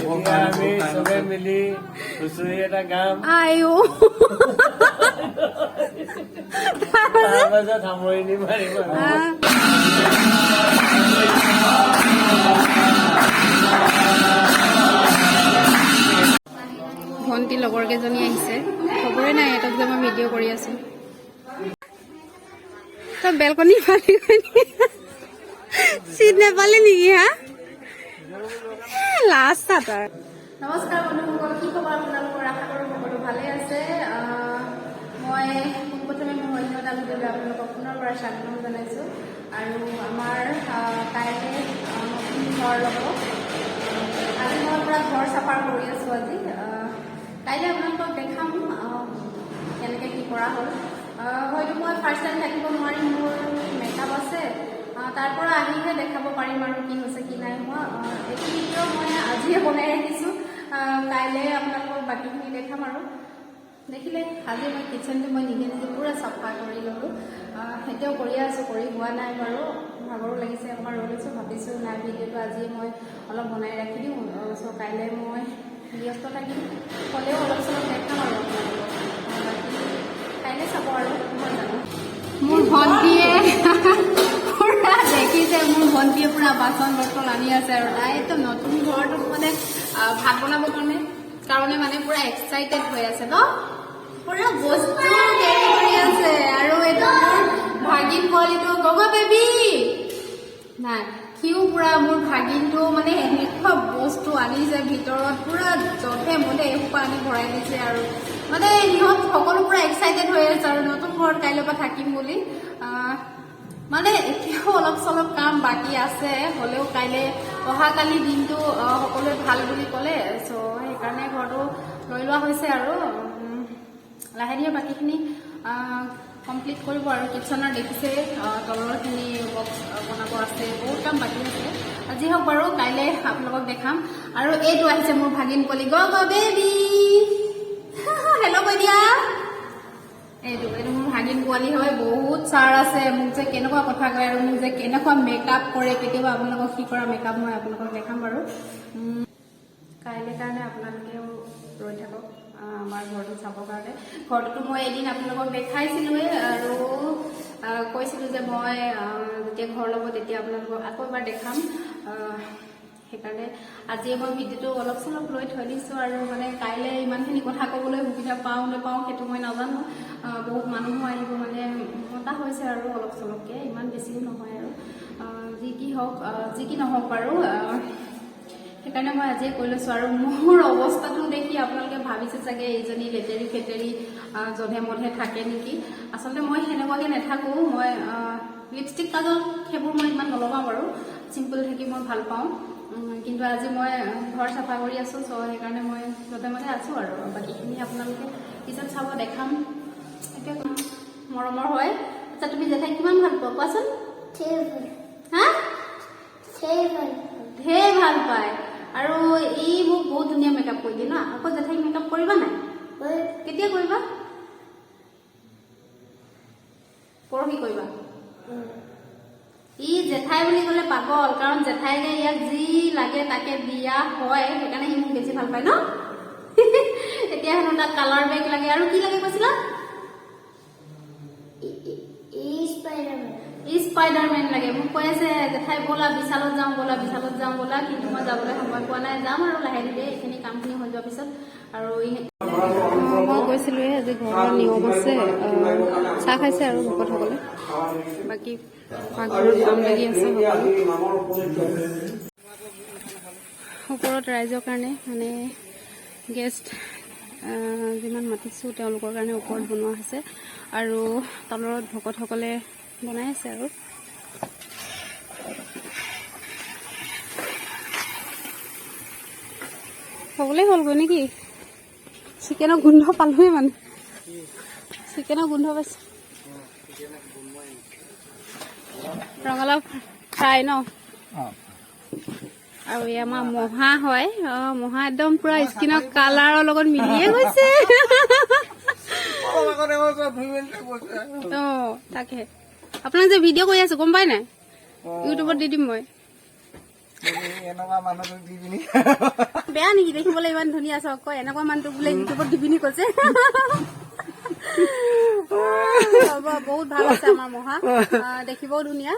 আমি চবে মিলি হুঁচৰি এটা গাম। আইও। তাৰপাছত সামৰণি মাৰিম আৰু। ভণ্টি লগৰ কেইজনী আহিছে। খবৰে নাই সিহঁতক যে মই ভিডিঅ' কৰি আছো। তই বেলকনি পালি চিট নাপালি নেকি? হা, লাজ তাৰ। নমস্কাৰ বন্ধুসকল, কি খবৰ আপোনালোকৰ? আশা কৰোঁ সকলো ভালে আছে। মই পোনপ্ৰথমে মোৰ অন্য এটা ভিডিঅ'লৈ আপোনালোকক পুনৰবাৰ স্বাগতম জনাইছোঁ। আৰু আমাৰ কাইলৈ নতুন ঘৰ ল'ব। আজি মই পূৰা ঘৰ চাফা কৰি আছোঁ আজি। কাইলৈ আপোনালোকক দেখাম কেনেকৈ কি কৰা হ'ল। হয়তো মই ফাৰ্ষ্ট টাইম থাকিব নোৱাৰিম, মোৰ মেকআপ আছে। তাৰ পৰা আহিহে দেখাব পাৰিম আৰু কি হৈছে কি নাই হোৱা। এইটো ভিডিঅ' মই আজিয়ে বনাই ৰাখিছোঁ। কাইলৈ আপোনালোকক বাকীখিনি দেখাম। আৰু দেখিলে আজি মই কিটচেনটো মই নিজে নিজে পূৰা চাফা কৰি ল'লোঁ। এতিয়াও কৰিয়ে আছোঁ, কৰি হোৱা নাই বাৰু। ভাগৰো লাগিছে, অকণমান ৰৈ লৈছোঁ। ভাবিছোঁ নাই, ভিডিঅ'টো আজি মই অলপ বনাই ৰাখি দিওঁ। চ' কাইলৈ মই ব্যস্ত থাকিম, হ'লেও অলপ চলপ দেখাম আৰু আপোনালোকক। বাকী কাইলৈ চাব আৰু, নহয় জানো? মোৰ ভণ্টিয়ে পুৰা দেখিছে, মোৰ ভণ্টিয়ে পুৰা বাচন বৰ্তন আনি আছে আৰু তাই একদম নতুন ঘৰটোত মানে ভাত বনাবৰ কাৰণে মানে পুৰা এক্সাইটেড হৈ আছে ন। পুৰা বস্তু কেৰি কৰি আছে। আৰু এইটো মোৰ ভাগিন পোৱালিটো, গগ বেবী নাই, সিও পুৰা, মোৰ ভাগিনটো মানে এনেকুৱা বস্তু আনিছে ভিতৰত, পুৰা যধে মধে এসোপা আনি ভৰাই দিছে। আৰু মানে সিহঁত সকলো পুৰা এক্সাইটেড হৈ আছে আৰু নতুন ঘৰত কাইলৈৰ পৰা থাকিম বুলি। মানে এতিয়াও অলপ চলপ কাম বাকী আছে, হ'লেও কাইলৈ অহাকালি দিনটো সকলোৱে ভাল বুলি ক'লে, চ' সেইকাৰণে ঘৰটো লৈ লোৱা হৈছে। আৰু লাহে ধীৰে বাকীখিনি কমপ্লিট কৰিব। আৰু কিটচেনৰ দেখিছে, তলৰখিনি বক্স বনাব আছে, বহুত কাম বাকী আছে। যি হওক বাৰু, কাইলৈ আপোনালোকক দেখাম। আৰু এইটো আহিছে মোৰ ভাগিন পোৱালি, গ গ বেবী, হেল্ল' কৈ দিয়া। এইটো মোৰ ভাগিন পোৱালি হয়। বহুত চাৰ আছে। মোক যে কেনেকুৱা কথা কয় আৰু মোক যে কেনেকুৱা মেকআপ কৰে, কেতিয়াবা আপোনালোকক সি কৰা মেকআপ মই আপোনালোকক দেখাম বাৰু। কাইলৈ কাৰণে আপোনালোকেও ৰৈ থাকক আমাৰ ঘৰটো চাবৰ কাৰণে। ঘৰটোতো মই এদিন আপোনালোকক দেখাইছিলোঁৱে আৰু কৈছিলোঁ যে মই যেতিয়া ঘৰ ল'ব তেতিয়া আপোনালোকক আকৌ এবাৰ দেখাম। সেইকাৰণে আজিয়ে মই ভিডিঅ'টো অলপ চলপ লৈ থৈ দিছোঁ। আৰু মানে কাইলৈ ইমানখিনি কথা ক'বলৈ সুবিধা পাওঁ নাপাওঁ সেইটো মই নাজানো। বহুত মানুহো আহিব, মানে মতা হৈছে আৰু অলপ চলপকৈ, ইমান বেছিও নহয়। আৰু যি কি হওক, যি কি নহওক বাৰু, সেইকাৰণে মই আজিয়ে কৈ লৈছোঁ। আৰু মোৰ অৱস্থাটো দেখি আপোনালোকে ভাবিছে চাগে এইজনী লেতেৰি ফেতেৰি জধে মধে থাকে নেকি। আচলতে মই সেনেকুৱাকৈ নাথাকোঁ। মই লিপষ্টিক কাজল সেইবোৰ মই ইমান নলগাওঁ বাৰু, চিম্পল থাকি মই ভাল পাওঁ। কিন্তু আজি মই ঘৰ চাফা কৰি আছোঁ, চ' সেইকাৰণে মই যধে মধে আছোঁ। আৰু বাকীখিনি আপোনালোকে পিছত চাব, দেখাম। এতিয়া মৰমৰ হয়। আচ্ছা, তুমি জেঠাই কিমান ভাল পোৱা কোৱাচোন? হা, ঢেৰ ভাল পায়। আৰু ই মোক বহুত ধুনীয়া মেকআপ কৰি দিয়ে ন। আকৌ জেঠাইক মেকআপ কৰিবা নাই? কেতিয়া কৰিবা? পৰহি কৰিবা? ই জেঠাই বুলি ক'লে পাগল, কাৰণ জেঠাইকে ইয়াক যি লাগে তাকে দিয়া হয়, সেইকাৰণে সি মোক বেছি ভাল পায় ন। এতিয়া হেনো তাক কালাৰ বেগ লাগে আৰু কি লাগে কৈছিলা? ই স্পাইডাৰমেন লাগে। মোক কৈ আছে, জেঠাই ব'লা বিশালত যাওঁ, ব'লা বিশালত যাওঁ ব'লা। কিন্তু মই যাবলৈ সময় পোৱা নাই। যাম আৰু লাহে ধীৰে, এইখিনি কামখিনি হৈ যোৱাৰ পিছত। আৰু মই কৈছিলোঁৱে আজি ঘৰৰ নিয়ম আছে। চাহ খাইছে আৰু ভকতসকলে, বাকী পাকঘৰত কাম লাগি আছে সকলো। ওপৰত ৰাইজৰ কাৰণে, মানে গেষ্ট যিমান মাতিছোঁ তেওঁলোকৰ কাৰণে ওপৰত বনোৱা হৈছে আৰু তলত ভকতসকলে বনাই আছে। আৰু হ'বলৈ হ'লগৈ নেকি? চিকেনৰ গোন্ধ পালোৱেই, মানে চিকেনৰ গোন্ধ পাইছোঁ। ৰঙালাও ফ্ৰাই ন? আৰু এই আমাৰ মহা হয়। অ মহা একদম পুৰা স্কিনৰ কালাৰৰ লগত মিলিয়ে গৈছে। অ তাকে আপোনাক যে ভিডিঅ' কৰি আছো গম পাই নাই? ইউটিউবত দি দিম মই। এনেকুৱা মানুহটোক দি পিনি। বেয়া নেকি দেখিবলৈ? ইমান ধুনীয়া চাওক, কয় এনেকুৱা মানুহটোক বোলে ইউটিউবত দিবি নি কৈছে। হ'ব, বহুত ভাল আছে আমাৰ মহা। দেখিবও ধুনীয়া,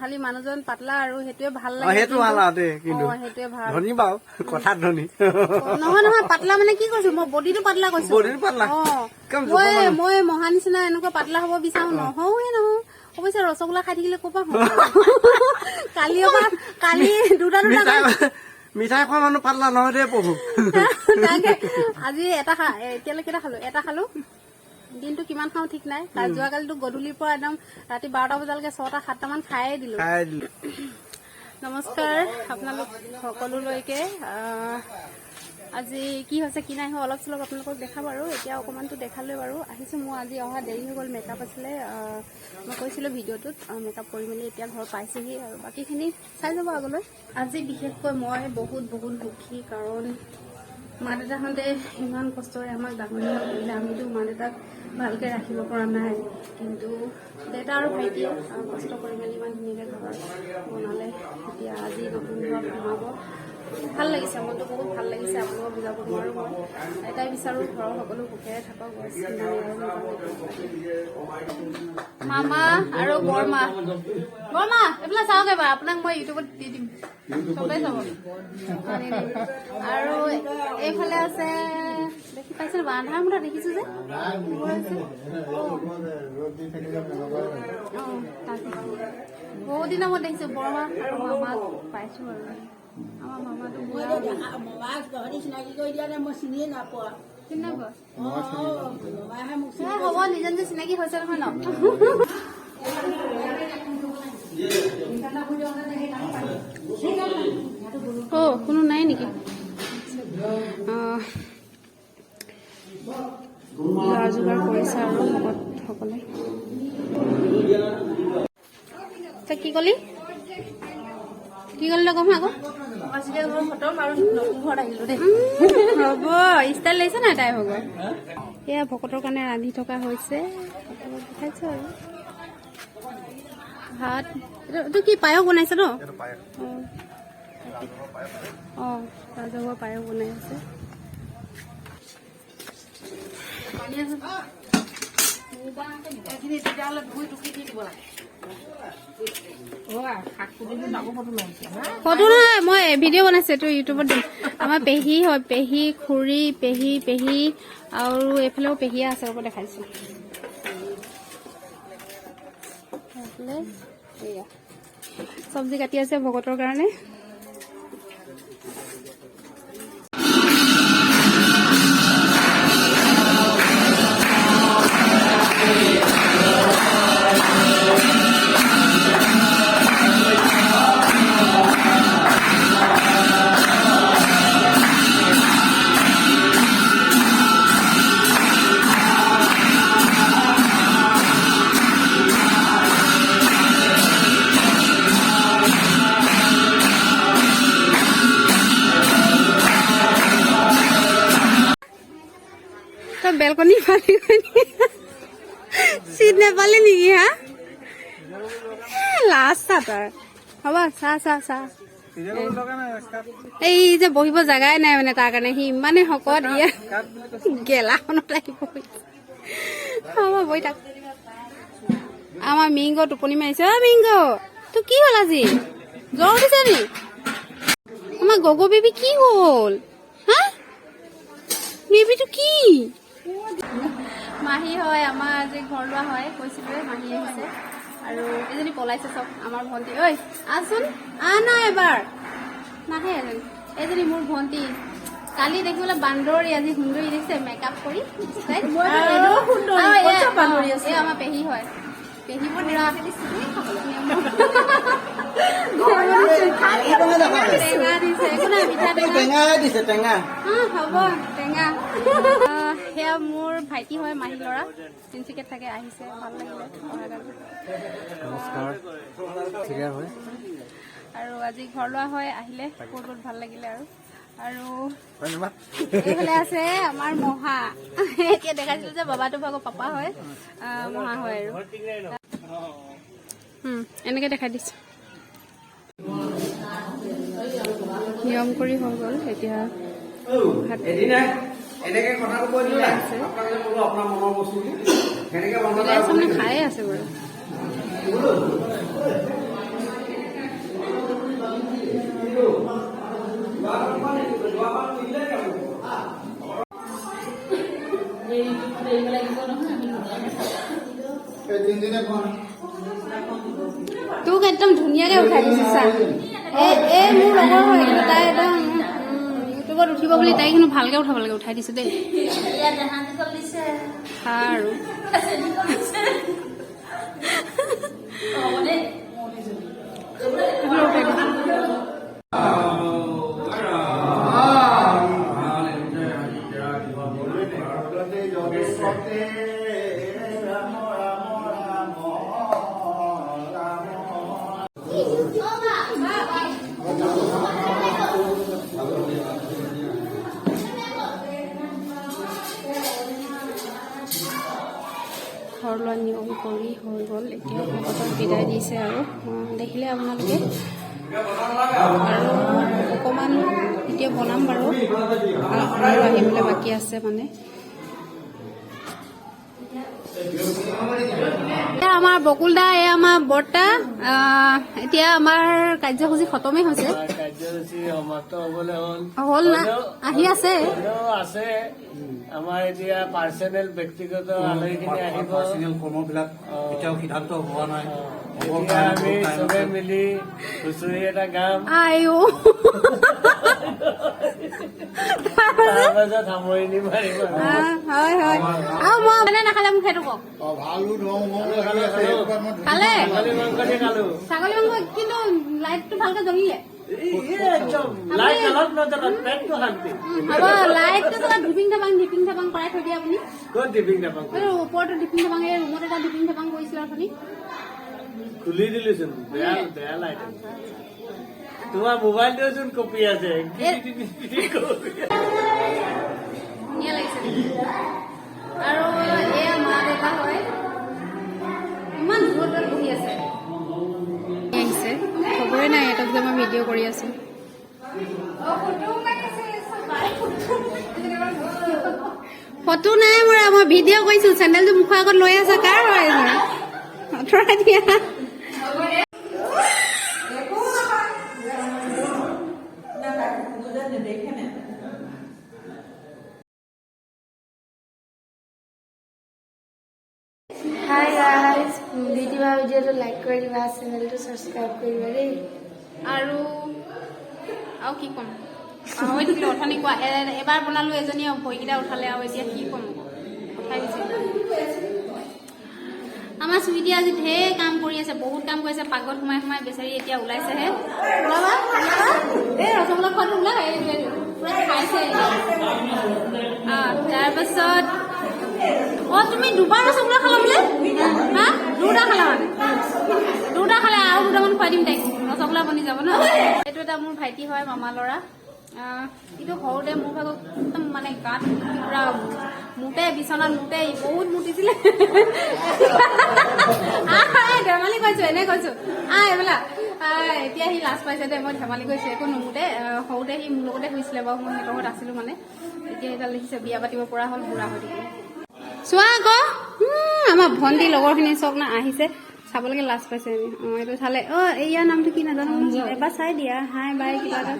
খালি মানুহজন পাতলা আৰু সেইটোৱে ভাল লাগে। সেইটো ভাল আৰু দেই কিন্তু। অ, সেইটোৱে ভাল। ধনী বাৰু, কথাত ধনী। নহয় নহয়, পাতলা মানে কি কৈছো মই? বডিটো পাতলা কৈছো। বডিটো পাতলা। অ। একদম মই মহা নিচিনা এনেকুৱা পাতলা হ'ব বিচাৰো, নহওৱে নহওঁ। অৱশ্যে ৰসগোল্লা খাই থাকিলে ক'ৰ পৰা হ'ব? কালিৰ পৰা কালি দুটা দুটা মিঠাই মিঠাই খোৱা মানুহ পাতলা নহয় দেই প্ৰভু। তাকে আজি এটা এতিয়ালৈকে এটা খালো, এটা খালো। দিনটো কিমান খাওঁ ঠিক নাই। যোৱাকালিতো গধূলিৰ পৰা একদম ৰাতি 12টা বজালৈকে 6টা 7টা মান খায়ে দিলো। খাই দিলো। নমস্কাৰ আপোনালোক সকলোলৈকে। আজি কি হৈছে কি নাই হোৱা অলপ চলপ আপোনালোকক দেখাম আৰু এতিয়া অকণমানতো দেখালোৱে বাৰু। আহিছোঁ মোৰ আজি অহা দেৰি হৈ গ'ল, মেকআপ আছিলে। মই কৈছিলোঁ ভিডিঅ'টোত, মেকআপ কৰি মেলি এতিয়া ঘৰ পাইছোহি আৰু বাকীখিনি চাই যাব আগলৈ। আজি বিশেষকৈ মই বহুত বহুত সুখী, কাৰণ মা দেউতাহঁতে ইমান কষ্টৰে আমাক ডাঙৰ দীঘল কৰিলে। আমিতো মা দেউতাক ভালকৈ ৰাখিব পৰা নাই, কিন্তু দেউতা আৰু ভাইটিয়ে কষ্ট কৰি মেলি ইমান ধুনীয়াকৈ ঘৰ বনালে। এতিয়া আজি নতুন ঘৰত সোমাব, ভাল লাগিছে, মনটো বহুত ভাল লাগিছে। আপোনালোকক বুজাব নোৱাৰোঁ মই। এটাই বিচাৰোঁ, ঘৰৰ সকলো সুখেৰে থাকক, বছ, ইমানেই আৰু মোৰ কাৰণে। মামা আৰু বৰমা, বৰমা এইফালে চাওক এবাৰ, আপোনাক মই ইউটিউবত দি দিম, চবেই চাব। আৰু এইফালে আছে, দেখি পাইছে, আন্ধাৰ মুঠা দেখিছো যে আছে। অ, তাকে বহুত দিনৰ মূৰত দেখিছো বৰমা আৰু মামাক পাইছো। আৰু আমাৰ মামাটো বুঢ়া। মামাক তহঁতি চিনাকি কৰি দিয়া নাই, মই চিনিয়ে নাপোৱা। চিনি নাপোৱা? মামাহে মোক এ, হ'ব, নিজে নিজে চিনাকি হৈছে নহয় ন? অ, কোনো নাই নেকি? যা যোগাৰ কৰিছে আৰু ভকতসকলে। তই কি কলি, কি কলি? তই কম আকৌ। হ'ব, ষ্টাইল লাগিছে নাই তাই ভাগৰ? এয়া ভকতৰ কাৰণে ৰান্ধি থকা হৈছে, দেখাইছো। আৰু ভাত এইটো কি পায়স বনাইছে ন? অ, ৰাজহুৱা পায়স বনাই আছে। এইখিনি তেতিয়াহ'লে ধুই টুকি দি দিব লাগে। ফটো নহয়, মই ভিডিঅ' বনাইছো, এইটো ইউটিউবত দিম। আমাৰ পেহী হয়, পেহী, খুৰী, পেহী, পেহী আৰু এইফালেও পেহীয়ে আছে, ৰ'ব দেখাইছো। এইফালে এয়া চব্জি কাটি আছে ভকতৰ কাৰণে। তই বেলকনি পালি চিট নাপালি নেকি? হা, লাজ চা তাৰ। হ'ব, চাহ চাহ চাহ। এই যে বহিব জাগাই নাই মানে, তাৰ কাৰণে সি ইমানেই শকত, ইয়াত গেলাখনত আহি বহি। হ'ব, বহি থাক। আমাৰ মিংগ টোপনি মাৰিছে। অ মিংগ, তোৰ কি হ'ল? আজি জ্বৰ উঠিছে নি? আমাৰ গগ বেবী কি হ'ল? হা বেবীটো কি? মাহী হয় আমাৰ, আজি ঘৰ লোৱা হয়, কৈছিলোৱে, মাহী আহিছে। আৰু এজনী পলাইছে চব, আমাৰ ভণ্টি। ঐ আহচোন, আহ না এবাৰ। নাহে এজনী। এইজনী মোৰ ভণ্টি। কালি দেখিবলৈ বান্দৰী, আজি সুন্দৰী দেখিছে মেকআপ কৰি। আৰু এই আমাৰ পেহী হয়, পেহী পুৰা টেঙা দিছে, একো নাই, মিঠা টেঙা। টেঙাই দিছে, টেঙা। হ'ব, টেঙা। সেয়া মোৰ ভাইটি হয়, মাহী ল'ৰা, তিনিচুকীয়াত থাকে, আহিছে, ভাল লাগিলে অহাৰ কাৰণে। নমস্কাৰ, ঠিকে হয়। আৰু আজি ঘৰ লোৱা হয়, আহিলে বহুত বহুত ভাল লাগিলে। আৰু আৰু ধন্যবাদ। এইফালে আছে আমাৰ মহা। এতিয়া দেখাইছিলো যে বাবাটো ভাগৰ পাপা হয়, মহা হয়। আৰু এনেকে দেখাই দিছো। নিয়ম কৰি হৈ গ'ল। এতিয়া ভাত এদিনা এনেকে কথাটো কৈ দিলো ওলাই আছে। আপোনাক যে ক'লো আপোনাৰ মনৰ বস্তুটো সেনেকে মনত ওলাই আছে মানে খায়ে আছে বাৰু। তোক একদম ধুনীয়াকে উঠাই দিছে চা। এই এই মোৰ লগৰ হয়, কিন্তু তাই একদম ইউটিউবত উঠিব বুলি তাইক কিন্তু ভালকে উঠাব লাগে, উঠাই দিছো দেই। খা আৰু। এইফালে উঠাই দিছো। ঘৰ লোৱা নিয়ম কৰি হৈ গ'ল। এতিয়া ভকতক বিদায় দিছে আৰু দেখিলে আপোনালোকে। আৰু অকণমান এতিয়া বনাম বাৰু, আৰু আহিবলৈ বাকী আছে মানে। এয়া আমাৰ বকুল দা, এয়া আমাৰ বৰ্তা। এতিয়া আমাৰ কাৰ্যসূচী খতমেই হৈছে। আমাৰ কাৰ্যসূচী সমাপ্ত হবলৈ হ'ল। হ'ল না আহি আছে। হ'লেও আছে, আমাৰ এতিয়া পাৰ্চনেল ব্যক্তিগত আলহীখিনি আহিব। পাৰ্চনেল কৰ্মবিলাক এতিয়াও সিদ্ধান্ত হোৱা নাই। হ'বৰ এতিয়া কাৰণে আমি বহুত টাইম চবে আছে। মিলি হুঁচৰি এটা গাম। আইও। তাৰপাছত সামৰণি মাৰিম আৰু। হয় হয়, আৰু মই মানে নাখালে মোক সেইটো কওক। খালে। ছাগলী মাংস দি খালো। ছাগলী মাংস, কিন্তু লাইটটো ভালকে জ্বলিলে? এই একদম লাইট অলপ নজ্বলক, পেটটো শান্তি। হ'ব, লাইটটো চাগে ঢিপিং ঢাপাং ঢিপিং ঢাপাং কৰাই থৈ দিয়ে আপুনি। ক'ত টিফিন নাপাওঁ? এই ওপৰতো ঢিপিং ঢাপাং, এই ৰুমত এটা ঢিপিং ঢাপাং কৰিছিলে অথনি। খুলি দিলোচোন, বেয়া বেয়া লাইট। তোমাৰ মোবাইলটোচোন কপি আছে। কপি। ধুনীয়া লাগিছে দেখি। আৰু এয়া মা দেউতা হয়, ইমান দূৰত দূৰত বহি আছে। আহিছে, খবৰে নাই সিহঁতক যে মই ভিডিঅ' কৰি আছো। ফটো নাই মৰা, মই ভিডিঅ' কৰিছো। চেণ্ডেলটো মুখৰ আগত লৈ আছা, কাৰ হয় এইযোৰ? আঁতৰাই দিয়া। হাই গাইজ, দি দিবা ভিডিঅ'টো লাইক কৰি দিবা, চেনেলটো ছাবস্ক্ৰাইব কৰি দিবা দেই। আৰু আৰু কি ক'ম, পাহৰি থাকিলো। অথনি কোৱা এবাৰ বনালো, এজনীয়ে ভৰিকেইটা উঠালে আৰু এতিয়া কি ক'ম আকৌ, উঠাই দিছে। আমাৰ চুইটি আজি ঢেৰ কাম কৰি আছে, বহুত কাম কৰি আছে। পাকঘৰত সোমাই সোমাই বেচাৰি এতিয়া ওলাইছেহে। ওলাবা ওলাবা, এই ৰসগোল্লা খোৱাটো ওলা, এই এইটো, পুৰা খাইছে এতিয়া। তাৰপাছত তুমি দুবাৰ ৰসগোল্লা খালা বোলে? হা, দুটা খালা মানে? দুটা খালে আৰু দুটামান খুৱাই দিম তাইক, ৰসগোল্লা বনি যাব ন। এইটো এটা মোৰ ভাইটি হয়, মামা ল'ৰা। কিন্তু সৰুতে মোৰ ভাগক একদম মানে গাত পুৰা মুতে, বিচনাত মুতে, বহুত মুতিছিলে। ধেমালি কৈছো, এনে কৈছো। এইবিলাক এতিয়া সি লাজ পাইছে দে, মই ধেমালি কৈছো, একো নুমুতে। সৰুতে সি মোৰ লগতে শুইছিলে বাৰু, মই সিহঁতৰ ঘৰত আছিলো মানে। এতিয়া সেইডাল দেখিছে, বিয়া পাতিব পৰা হ'ল, বুঢ়া হৈ থাকিল। চোৱা আকৌ, আমাৰ ভণ্টি লগৰখিনি চব না আহিছে চাবলৈকে, লাজ পাইছে এনে। এইটো চালে। ইয়াৰ নামটো কি নাজানো, এবাৰ চাই দিয়া, হাই বাই কিবা এটা।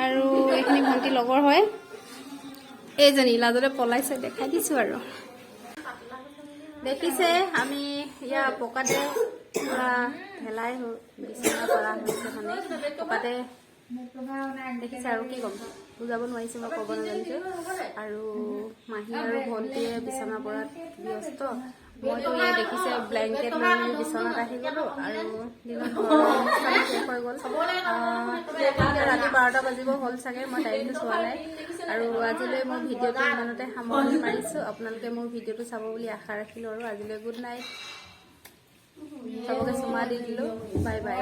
আৰু এইখিনি ভণ্টি লগৰ হয়। এইজনী লাজতে পলাইছে, দেখাই দিছো। আৰু দেখিছে, আমি ইয়াৰ পকাতে পুৰা ঢেলাই বিচনা পৰা হৈছে, মানে পকাতে দেখিছে। আৰু কি ক'ম, বুজাব নোৱাৰিছো, মই ক'ব নাজানিছো। আৰু মাহী আৰু ভণ্টিয়ে বিচনা পৰাত ব্যস্ত। মইতো এই দেখিছে ব্লেংকেট লৈ মেলি বিচনাত আহি গ'লো। আৰু দিনত ঘৰৰ অনুষ্ঠান শেষ হৈ গ'ল। এতিয়া ৰাতি 12টা বাজিব হ'ল চাগে, মই টাইমটো চোৱা নাই। আৰু আজিলৈ মই ভিডিঅ'টো ইমানতে সামৰণি মাৰিছোঁ। আপোনালোকে মোৰ ভিডিঅ'টো চাব বুলি আশা ৰাখিলোঁ। আৰু আজিলৈ গুড নাইট, চবকে চুমা দি দিলোঁ, বাই বাই।